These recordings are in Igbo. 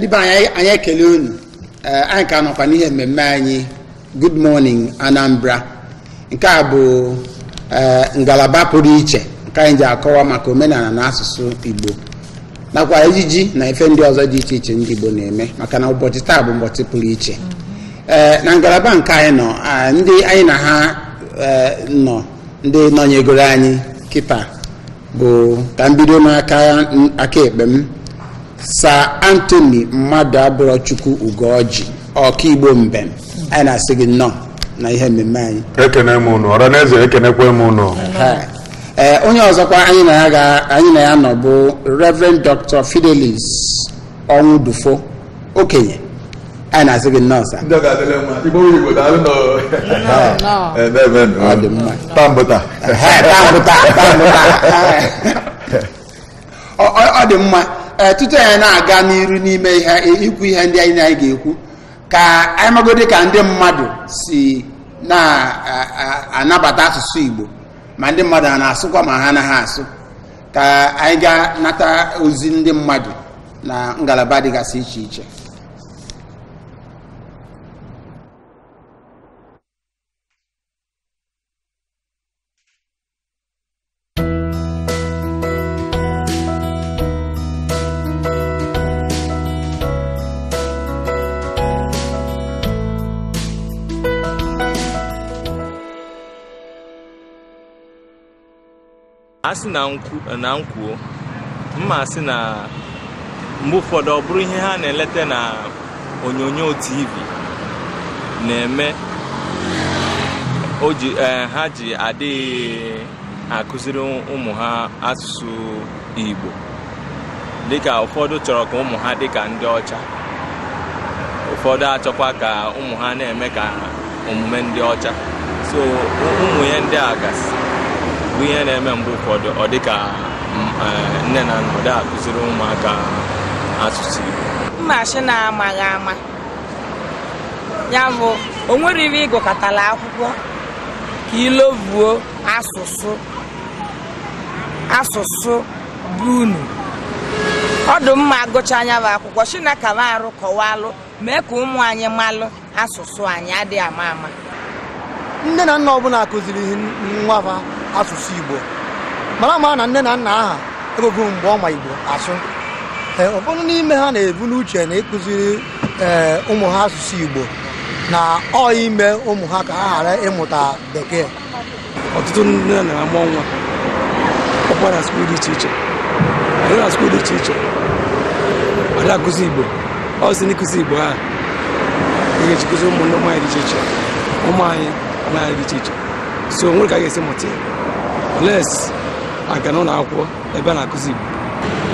Ndị be anyị, anyị ekele unu. Anyị ka nọkwa n'ihe mmemme anyị, Good Morning Anambra. Nke a bụ ngalaba pụrụ iche nke anyị ji akọwa maka omenala na asụsụ Igbo nakwa ejiji na ife ndị ọzọ dị iche iche ndị Igbo na-eme, maka na ụbọchị taa bụ ụbọchị pụrụ iche. Na ngalaba nke anyị nọ, ndị anyị na ha nọ, ndị nọnyegoro anyị kịta bụ, ka m bido n'aka aka ekpe m, Sir Anthony Mmadụ Abụrọchukwu Ugoji, Ọkaigbo Mbem. Anyị na-asị gị nnọọ na ihe mmemme anyị. Ekene m unu, ọra na eze, ekenekwe m unu. Ee, onye ọzọkwa anyị na ya nọ bụ Reverend Dr. Fidelis Ọnwụdufo, okenye. Anyị na-asị gị nnọọ, sir. Ndị ọ ga-adịle mma. Igbo bụ Igbo, daalụ nọ. Ọ dị mma. Taa mbụ taa. Taa mbụ taa, taa mbụ taa. Ọ dị mma. Ee, tutu anyị na-aga n'iru n'ime ihe ikwu ihe ndị anyị na ga-ekwu, ka anyị magodi ka ndị mmadụ si na-anabata asụsụ Igbo, ma ndị mmadụ a na-asụkwa ma ha anaghị asụ, ka anyị gaa nata ozi ndị mmadụ na ngalaba dịgasị iche iche. A sị na nkwu na nkwuo mma, sị na mgbe ụfọdụ ọ bụrụ ihe ha na-eleta na onyonyo TV na-eme o ji ha ji adịghị akụziri ụmụ ha asụsụ Igbo, dịka ụfọdụ chọrọ ka ụmụ ha dịka ndị ọcha, ụfọdụ achọkwa ka ụmụ ha na-eme ka omume ndị ọcha. So ụmụ ihe ndị a gasị bụ ihe na-eme mgbe ụfọdụ ọ dịka nne na nna ọ dị akụziri ụmụaka asụsụ Igbo. Mmachi na-amaghị ama ya bụ o nwere ibe ịgụkọtala akwụkwọ ka ilovuo asụsụ asụsụ bụ unu. Ọ dị mma agụcha anya bụ akwụkwọ Chineke ma arụ kọwalụ mee ka ụmụ anyị malụ asụsụ anyị adịghị ama ama. Nne na nna ọbụla kụziri nwa ha asụsụ Igbo, mara ma na nne na nna aha egogo mgbe ọ ma Igbo asụ. Ụfọdụ n'ime ha na-ebu n'uche na ịkụziri ụmụ ha asụsụ Igbo na ọ ime ụmụ ha ka ha ghara ịmụta bekee. Ọtụtụ ndị nne na-amụ nwa ọkwa na skuul dị iche iche, na skuul dị iche iche ọ dị akụzi Igbo. Ọ sị na ịkụzi Igbo ha ihe eji kụzi ụmụnne ụmụ anyị dị iche iche, ụmụ anyị na dị iche iche, so nwere ka a ga-esi mụta ya les aga n'ụlọ akwụkwọ ebe a na-akụzi Igbo.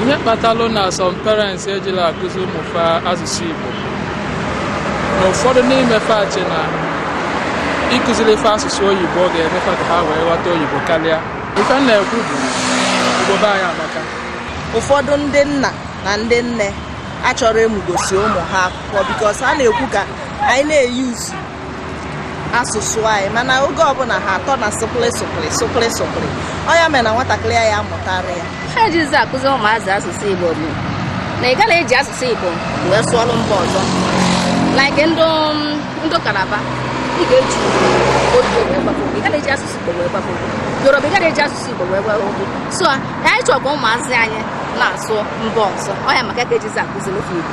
Ihe kpatalụ na some parents ejila akụzi ụmụ fa asụsụ Igbo na ụfọdụ n'ime fa che na ịkụziri ife asụsụ oyibo ga-emefa ka ha wee ghọta oyibo karịa. Ife m na-ekwu bụ Igbo be anyị amaka. Ụfọdụ ndị nna na ndị nne achọrọ ịmụgosi ụmụ ha akwụkwọ because ha na-ekwu ka anyị na-eyuzu asụsụ anyị, mana oge ọbụla ha atọ na sụpịrị sụpịrị sụpịrị sụpịrị, ọ ya mere na nwatakịrị ya amụtara ya. Ha ejizi akụzi ụmụazị asụsụ Igbo bụ na ị gaghị eji asụsụ Igbo wee sụọlụ mba ọzọ, like ndị Kalaba ị ga-eji obi wee gbapụ, ị gaghị eji asụsụ Igbo wee gbapụ. Yoruba ị gaghị eji asụsụ Igbo wee gbapụ. So anyị chọrọ ka ụmụazị anyị na-asụ mba ọzọ, ọ ya maka ka ejizi akụziri ofe Igbo.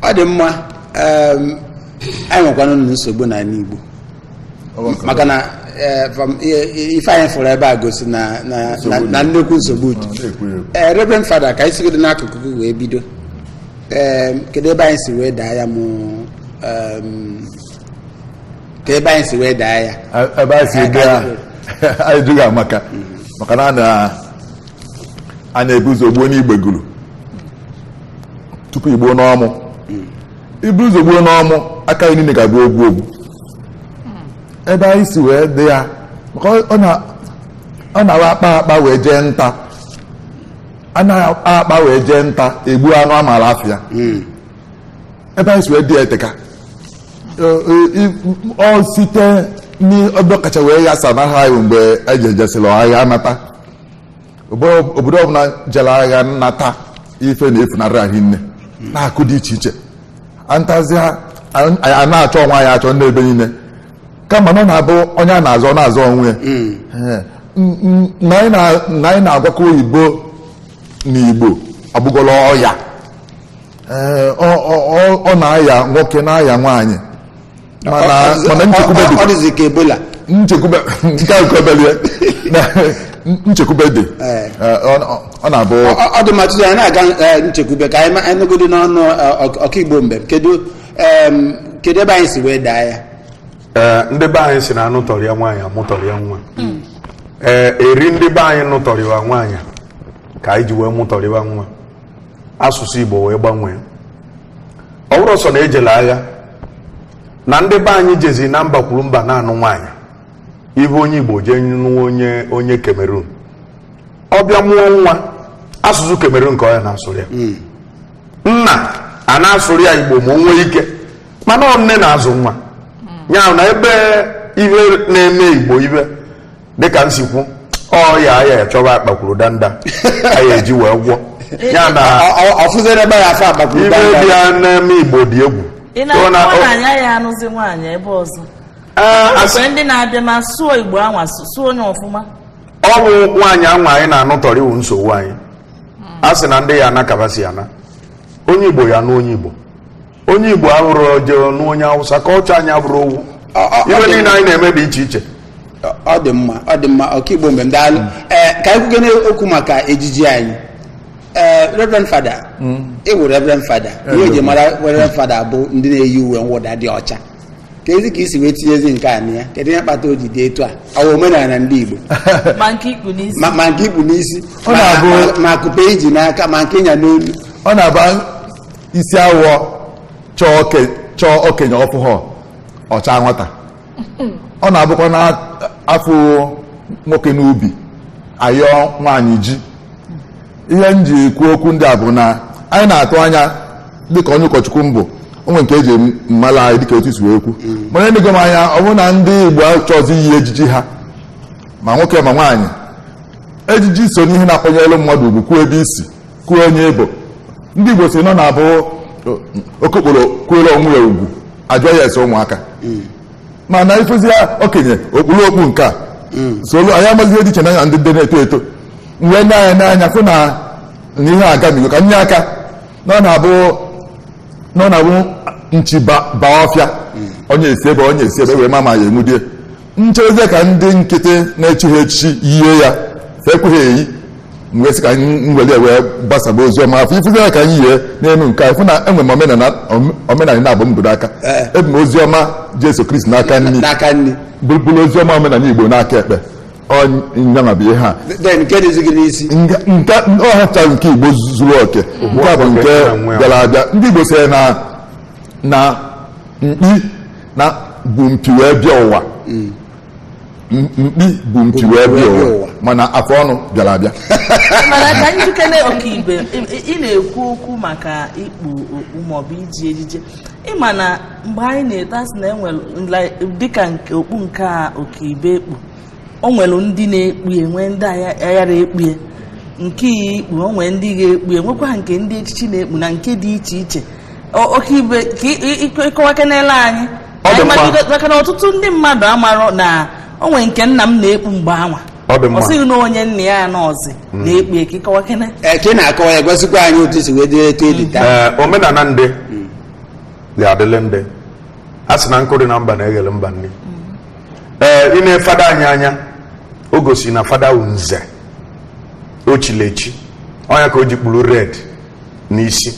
Ọ dị mma. Anyị nwekwana nsogbu n'ala Igbo, maka na ife anyị fụrụ ebe a gosi na nnukwu nsogbu dị. Reverend Fada, ka anyị sigodo n'akụkụ gị wee bido. Kedu ebe anyị si wee daa ya mụ ka ebe anyị si wee daa ya? Ebe anyị si daa anyị jụghị amaka, maka na a na-ebu ụzọ gbuo n'igbegulu tupu igbuo n'ọmụ. Ibu ụzọ gbuo n'ọmụ, aka anyị niile ga-abụ ogwu ogwu. Ebe anyị si wee dị ya, maka ọ na-awa akpa akpa wee jee nta, a na-akpa akpa wee jee nta egbu anụ amaala afịa. Ebe anyị si wee dị ya eteka. Ọ site n'ọdọ kacha wee ya sa n'agha anyị mgbe eji ejesịrị agha nata. Obodo ọbụla jere agha nnata ife na-efunarị anyị nne na-akụ dị iche iche. Antazia a na-achọ onwe anyị achọ n'ebe niile. Kama na ọ na-abụ onye a na-azọ na-azọ onwe ya. Na anyị na-agwakọ oyibo na Igbo abụgolo ọya. Ọ na-aya nwoke na-aya nwaanyị. Mana nchekwube nchekwube dị. Ọ na-abụ ọ dị mma tutu anyị na-aga nchekwube ka anyị nọgide n'ọnụ ọkaigbo mbem. Kedu ebe anyị si wee daa ya? Ndị be anyị si na anụtọrịa nwaanyị amụtọrịa nwa. Eri ndị be anyị nụtọrịwa nwaanyị ka anyị ji wee mụtọrịwa nwa. Asụsụ Igbo wee gbanwee. Ọ bụrụ sọ na ejela agha na ndị be anyị jezi na mba kwuru mba na-anụ nwaanyị. Ibe onye Igbo jee nụọ onye Cameroon. Ọ bịa mụọ nwa asụsụ Cameroon ka ọ ya na-asụrụ ya. Nna a na-asụrụ ya Igbo ma o nwee ike, mana ọ nne na-azụ nwa. Ya na ebe ihe na-eme Igbo ibe dịka nsikwu ọ ya ya chọba akpakwuru danda anyị eji wee gwọ. Ya na ọfụzere ebe ya afọ akpakwuru danda. Ibe dị ya na-eme Igbo dị egwu. Ị na-akọ na ya anụzi nwaanyị ebe ọzọ. Mgbe ndị na-abịa ma sụọ Igbo anwa sụọ onye ọfụma. Ọ bụ nwaanyị anwa anyị na-anụtọrọ iwu nsogbu anyị. A sị na ndị ya ana kabasi ana. Onye Igbo ya nụ onye Igbo. Onye Igbo abụrụ jee nụ onye Awụsa ka ọcha anyị abụrụ owu. Ibe niile anyị na-eme dị iche iche. Ọ dị mma, ọ dị mma ọkaigbo mgbe m daalụ. Ka anyị kwugene okwu maka ejiji anyị. Reverend Fada, ị wụ Reverend Fada. Ihe eji mara Reverend Fada bụ ndị na-eyi uwe mwụda dị ọcha. Ka ezi ka isi wee tinyezi nke a na ya, kedu ihe kpata o ji dị etu a? Ọ bụ omenala ndị Igbo. Ma nke ikpu n'isi. Ma nke ikpu n'isi. Ma akụpe iji n'aka, ma nke ịnya n'olu. Ọ na-abụ isi awọ chọọ okenye ọfụhọ ọcha nwata. Ọ na-abụkwa na afọ nwoke n'ubi ayọ nwaanyị ji. Ihe m ji kwuo okwu ndị a bụ na anyị na-atụ anya dịka onye ụkọchukwu mbụ onwe nke eji mmala anyị dịka otu si wee kwu. Mana enego m anya ọ bụrụ na ndị Igbo achọzi iyi ejiji ha ma nwoke ma nwaanyị, ejiji so n'ihe na-akwanyere mmadụ ugwu, kwuo ebe isi, kwuo onye ebo. Ndị Igbo si nọ na-abụ okokporo kwuere onwe ya ugwu, ajụọ ya ese ụmụaka. Mana ifụzi ya okenye okpuru okpu nke a solu anyị amaghị ihe dị iche na ndị na-eto eto. Mgbe ndị anya n'anya fụ na ihe agamigo ka nye aka na ọ na-abụ nchi baa ọfịa, onye esi ebe onye esi ebe wee ma ma ya enwudie. Ncherezie ka ndị nkịtị na-echi ha echichi yie ya ekweghị eyi, mgbe sị ka m were wee gbasaba ozi ọma afọ ifụzi ya ka anyị yie n'elu nke a fụ na enwe m omenala na-abụ mbodo aka. Ebu m ozi ọma Jesu Kristi n'aka nri, bụrụ ozi ọma omenala Igbo n'aka ekpe. Ọnyanwa bụ ihe a nke ọhacha nke Igbo zuru oke. Nke a bụ nke bịara abịa. Ndị Igbo sịrị na mkpi na bụ mpi wee bịa ụwa. Mkpi bụ mpi wee bịa ụwa, mana afọ ọnụ bịara abịa. Mana ka njikere ọkaibe, ị na-ekwu okwu maka ikpu okpu maọbụ iji ejije. Ịma na mgbe anyị na-eto asị na enwere dịka nke okpu nke a ọkaibe ekpu, o nwere ndị na-ekpu enwe ndị aghara ekpu nke ikpu, o nwere ndị ga-ekpu enwekwa nke ndị echichi na-ekpu na nke dị iche iche. Ọkaibe ka ịkọwakenele anyị maka na ọtụtụ ndị mmadụ amarọ na o nwere nke nna m na-ekpu mgbe anwa ọ sịghị na onye nna ya nọọsị na-ekpu eke ịkọwakene. Ka ị na-akọwa ya gwasikwa anyị otu si wee dị etu ịdị taa. Omenala ndị ga-adịle ndị a sị na nkụ dị na mba na-eghele mba nri. Ị na-efada anyị anya o gosi na fada wụ nze o chilechi ọnya ka o ji kpuru red n'isi.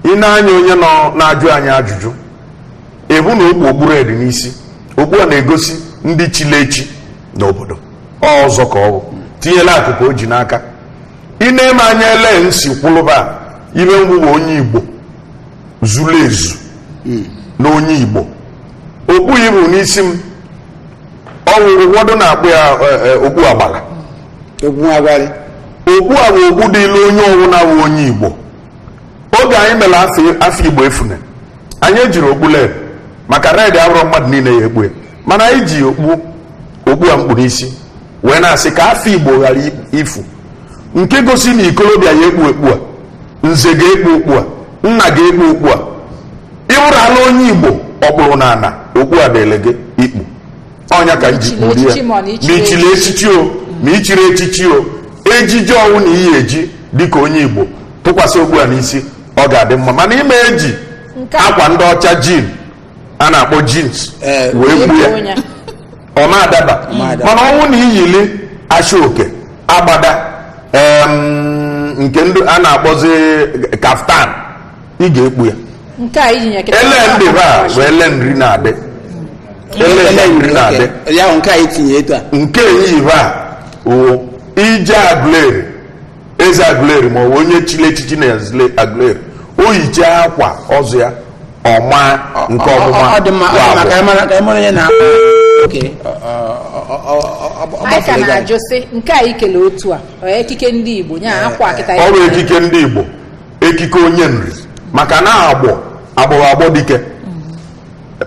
Ị na-anya onye nọ na-ajụ anyị ajụjụ ebu na okpu okpu red n'isi, okpu a na-egosi ndị chilechi n'obodo ọzọ ka ọ bụ tinyela akụkụ o ji n'aka. Ị na-eme anya ele nsi kwụlụba ibe ngwụwa onye Igbo zuru ezu na onye Igbo okpu ibu n'isi m ọwụ ụfọdụ na-akpụ ya okpu agbala. Okpu a bụ okpu dịla onye ọwụna bụ onye Igbo. Oge anyị mere afọ Igbo efune, Anyị ejiri okpu led maka red abụrụ mmadụ niile ya ekpu ya, mana anyị ji okpu a mkpu n'isi wee na-asị ka afọ Igbo ghara ifu, nke gosi na ikolobịa ya ekpu okpu a, nze ga-ekpu okpu a, nna ga-ekpu okpu a. Ịwụrụ ala onye Igbo ọkpụrụ na ana, okpu a dịle gị ikpu. Ọnya ka nji kpuru ya, ma ichiri echichi o, ma ichiri echichi o, ejiji ọnwụ na iyi eji dịka onye Igbo tụkwasị okpu a n'isi, ọ ga-adị mma. Mana ime eji akwa ndị ọcha jin a na-akpọ jeans wee gbuo ya, ọ na-adaba. Mana ọnwụ na iyili asha oke agbada nke ndị a na-akpọzi kaftan, ị ga-ekpu ya. Ele ndị ba bụ ele nri na-adị, ele nri na-adị nke eyibe a wụ ije Aguleri, eze Aguleri ma ọ bụ onye chiri echichi na Aguleri, o yiche akwa ọzọ ya ọma nke ọmụma. Anyị ka na-ajụ sị nke a ikele otu a ekike ndị Igbo nya akwa kịta ọ bụ ekike ndị Igbo, ekike onye nri, maka na agbọ agbọghọ agbọ dike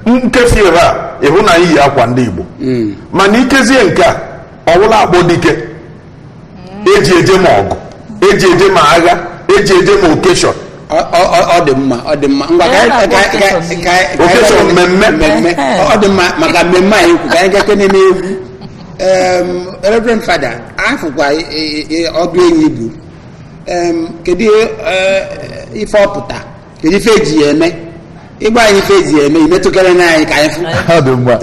nkefiere a ịhụ na iyi akwa ndị Igbo, mana ikezie nke a ọwụla agbọ dike eji eje ma ọgụ, eji eje ma agha, eji eje ma okeshọn. Ọ dị mma, ọ dị mma. Ngwa okeshọn mmemme, ọ dị mma maka mmemme anyị kwu ka anyị gakene n'egwu. Reverend Fada, afụkwa ọdụ enyi bụ kedu ife ọpụta, kedu ife eji ya eme? Ịgba anyị ife eji ya eme, imetụkere na anyị ka anyị fụ. Ọ dị mma.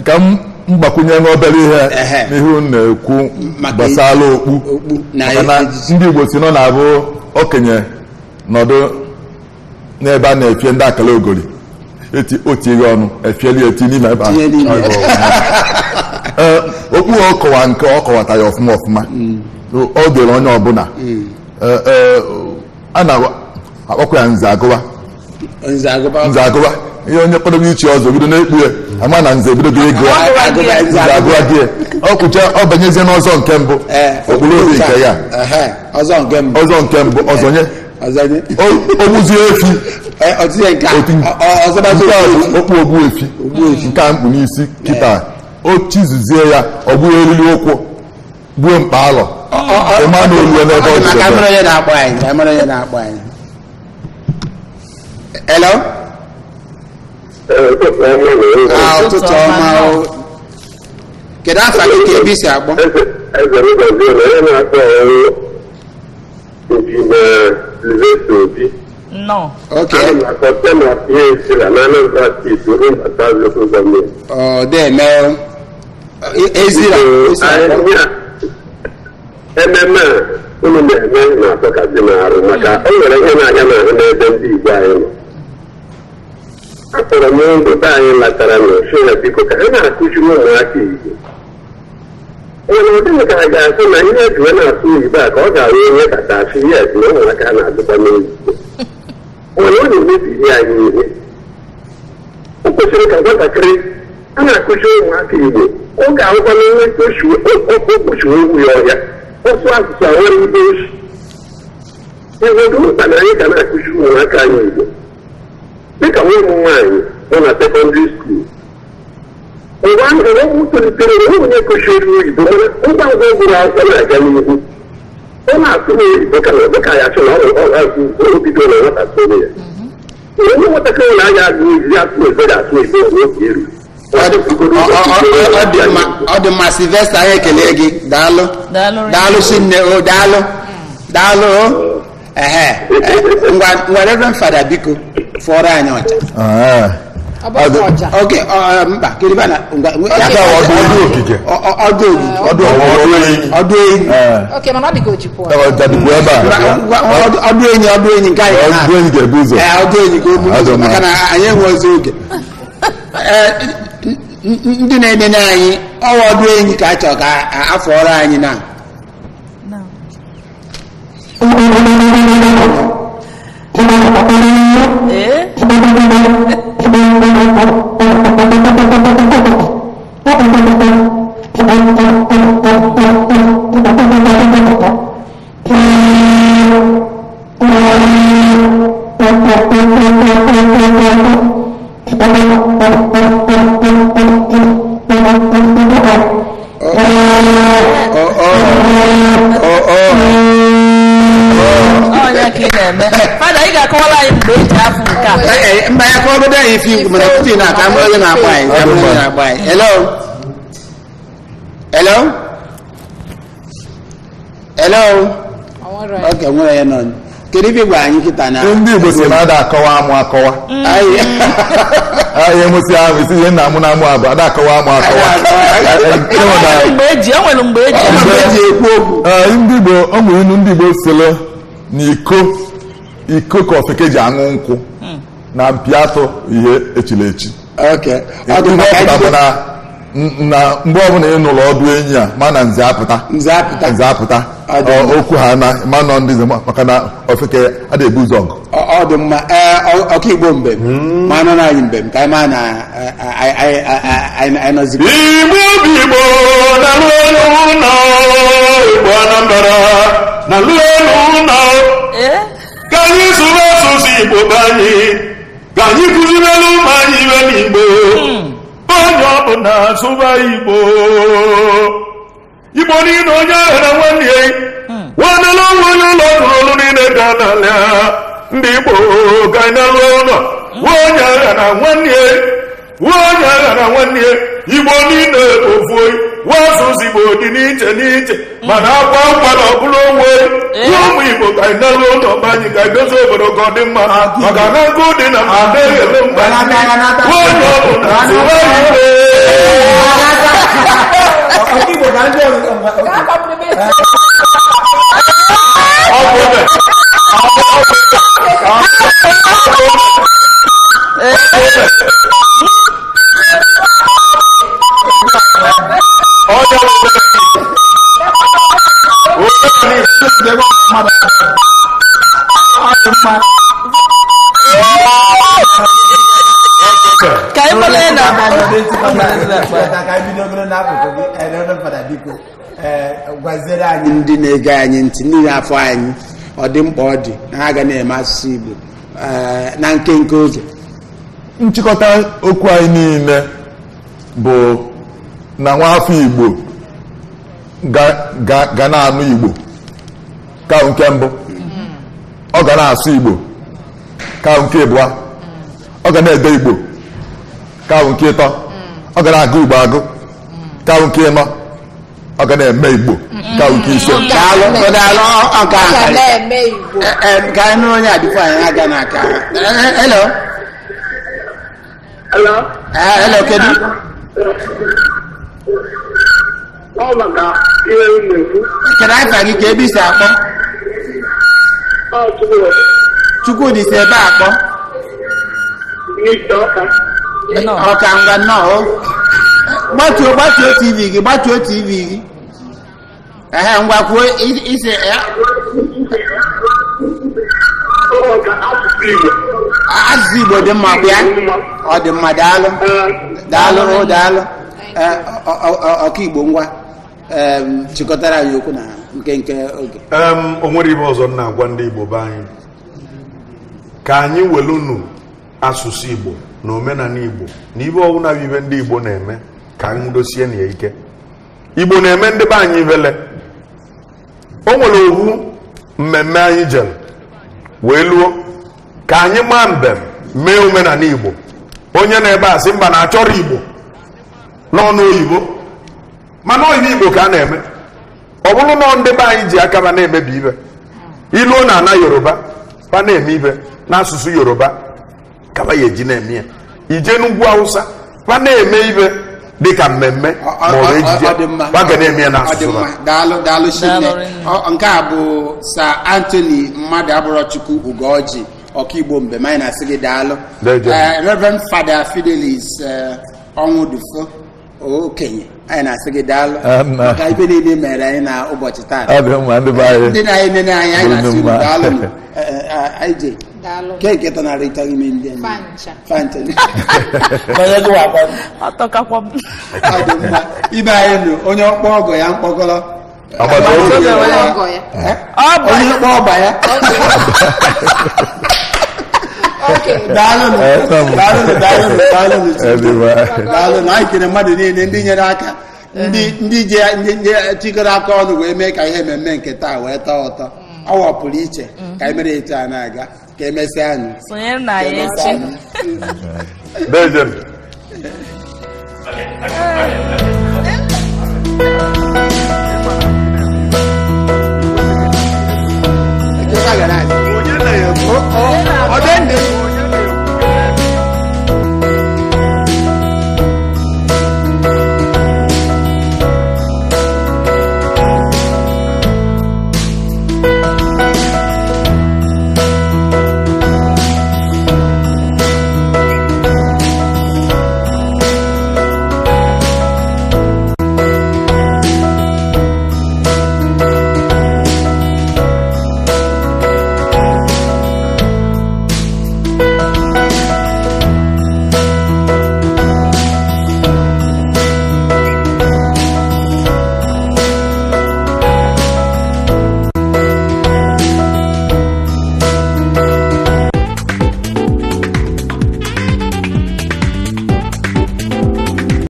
Ka m mgbakwunye n'obere ihe n'ihu na-ekwu gbasara okpu, maka na ndị Igbo si nọ na-abụ okenye nọdụ n'ebe a na-efie ndị akara ogori eti ihe ọnụ efieli eti n'ime ebe ahụ. Okpu ọkọwa nke ọ kọwata ya ọfụma ọfụma, ọ dịrị onye ọbụla. A na-akpọkwa ya nze agụba, nze agụba. Ihe onye kwadebe ichi ọzọ bido na-ekpu ya, ama na nze ebido ego nze agụba gị ọ kwụcha, ọ banyezie n'ọzọ nke mbụ, okpuru obi nke ya ọzọ nke mbụ ọzọnye ogbuzie efi okpu ogbu efi nke a mkpu n'isi kịta, o chizuzie ya ọ gbuo eriri ụkwụ, gbuo mkpa alọ ịma na olue n'ebe ọ jidere. Hello? Ụtụtụ ọma. Kedu afa gị ka ebe isi akpọ? No. Okay. Ọ dị-eme ezira. Ememme a unu na-eme na-atọkazi m arụ maka o nwere ihe na-aga n'ahụ n'ebe ndị Igbo anyị nọ. Akpọrọ m ndị be anyị latara na ofe ya, biko ka ha na-akụziri ụmụaka Igbo. Nwere ụdị nke a ga-asị na ihe eji wee na-asụ Igbo a ka ọ ga-arụ onye kacha asị yes na ụmụaka na-agụkwa n'Igbo. Nwere ọ na-emebi anyị ihe. O kwesịrị ka nwatakịrị a na-akụziri ụmụaka Igbo, ọ ga-ahụkwa na onye okpuchiwe ogwu ya ọhịa, ọsụ asụsụ a nwere ibe ochi. Enweghị mkpa na anyị ga na-akụziri ụmụaka anyị Igbo. Dịka nwa ụmụ nwaanyị nọ na sekọndịrị skuul, mgbe ahụ ụmụ tolitere onye kụchiri oyibo, mana ngwa ngwa ọ gụrụ akwụkwọ na-aga n'ihu, ọ na-asụ n'oyibo ka na dịka ya chọrọ o bido na nwata soro ya. Onye nwatakịrị na-aga agụ ozi asụ ebe ga-asụ ebe n'oge eru. Ọ dị mma Sylvester, anyị ekele gị, daalụ daalụ chinne o, daalụ daalụ o. Ehe, ngwa Reverend Fada, biko fọrọ anyị ọcha. Oke mba kiriba na ọdụ ọdụ enyi ọdụ enyi ọdụ enyi nke anyị ọdụ enyi ka o buru ụzọ maka na anyị enwe ozi oge. Ndị na-enene anyị ọwa ọdụ enyi ka a chọrọ ka afọrọ anyị na Ọnya ka ị na-eme. Fada, ị ga-akọwara anyị mgbe eji afụ nke a. Mba, ya kọwagodo anyị ife ikwu, mana tupu ị na-aka onye na-akpọ anyị, ka onye na-akpọ anyị. Hello? Hello? Hello? Ok, nwere ya nọ. Kedu ife gwa anyị kịta na ndị Igbo si na ada akọwa amụ akọwa. Ahịa enwesị ahụ isi ihe nna amụ na amụ abụ ada akọwa amụ akọwa. Enwere mgbe eji ekwu okwu. Ndị Igbo, ọ nwere inu ndị Igbo sịrị na iko ka ofeke ji aṅụ nkwụ na mpi atụ ihe echiri echi. Na mgbe ọbụla ị nụrụ ọdụ enyi a ma na nze apụta nze apụta okwu ha na ma nọ ndị nze maka na ofeke adịghị ebu ụzọ ọgụ. Ọ dị mma. Ọkaigbo mbem ma nọ anyị mbem ka anyị ma na anyị nọzikwa. Igbo bụ Igbo na lụọ ụlọ Igbo Anambra na lụọ ụlọ ka anyị sụrụ asụsụ Igbo be anyị, ka anyị kụzirelu ụmụ anyị iwe n'Igbo. Onye ọbụla asụba Igbo, Igbo niile onye ahụ na nwanne ya nwanne onwe onye ụlọ ọrụ olu niile ga n'ala ndị Igbo ka anyị na-alụ ụlọ nwa onye agha na nwanne ya nwa onye agha na nwanne ya. Igbo niile ofu nwa asụsụ Igbo dị n'iche n'iche mana akwa akwa na ọbụla onwe nwa ụmụ Igbo ka anyị na-alụ ụlọ be anyị, ka anyị dozie obodo ka ọ dị mma maka na nkụ dị na mba na-eghele mba nwa onye ọbụla asụba Igbo. Ka anyị kpọrọ na gwaziere anyị ndị na-ege anyị ntị, ndị na-afọ anyị, ọ dị mkpa ọ dị na ha ga na-eme asụsụ Igbo na nkenke oge. Nchịkọta okwu anyị niile bụ na nwa afọ Igbo ga na-anụ Igbo ka nke mbụ, ọ ga na-asụ Igbo ka nke abụọ, ọ ga na-ede Igbo ka nke ịtọ, ọ ga na-agụ Igbo agụ ka nke ịnọ, ọ ga na-eme Igbo ka nke ise. Ka anyị nụrụ onye adịkwa anyị aga n'aka. Hello? Hello? Hello, kedu? Ọ maka ihe m na-ekwu. Kedu afa gị ka ebe isi akpọ? Chukwudị si ebe akpọ? Ọka ngwa nnọọ. Gbatuo TV gị, gbatuo TV gị. Ehe, ngwa kwuo isi asụsụ Igbo dị mma bịa. Ọ dị mma, daalụ. Daalụ, daalụ. Ọkaigbo ngwa chịkọtara anyị okwu na nke oge. O nwere ibe ọzọ m na-agwa ndị Igbo be anyị, ka anyị welunu asụsụ Igbo na omenala Igbo na ibe ọbụla bụ ibe ndị Igbo na-eme ka anyị dosie na ya ike. Igbo na-eme ndị be anyị ibele. O nwere owu mmemme anyị jere wee luo ka anyị maa mbem mee omenala Igbo. Onye na-ebe a sị mba na achọrọ Igbo n'ọnụ oyibo, mana oyibo Igbo ka a na-eme. Ọ bụrụ na ndị be anyị ji aka ba na-emebi ibe, iluo na ana Yoruba ba na-eme ibe n'asụsụ Yoruba ka ba ya eji na-eme ya, ije n'ugwu Hausa ba na-eme ibe dịka mmemme ma ọ bụ ejije ba ga na-eme ya n'asụsụ ha. Daalụ, daalụ Chinne. Nke a bụ Sir Anthony Mmadụ Abụrọchukwu Ugoji, Ọkaigbo mbem, anyị na-asị gị daalụ. Reverend Father Fidelis Ọnwụdufo okenye, anyị na-asị gị daalụ maka ibe niile mere anyị na ụbọchị taa. Ndị na-enene anyị, anyị na-asị unu daalụ. Anyị ke nke tọnarịta ime ndị fancha ibe anyị nụ onye ọkpọ ọgọ ya mkpọkọrọ onye ọkpọ ọgba ya. Daalụ, daalụ, daalụ, daalụ. Anyị kere mmadụ niile ndị nyere aka Ndị ji ndị tikọrọ aka ọnụ wee mee ka ihe mmemme nke taa wee tọọ ụtọ. Ọwa pụrụ iche ka anyị mere etu a na-aga ka emesịa anyị. Sonyere na anyị echi. Bejem. Ee.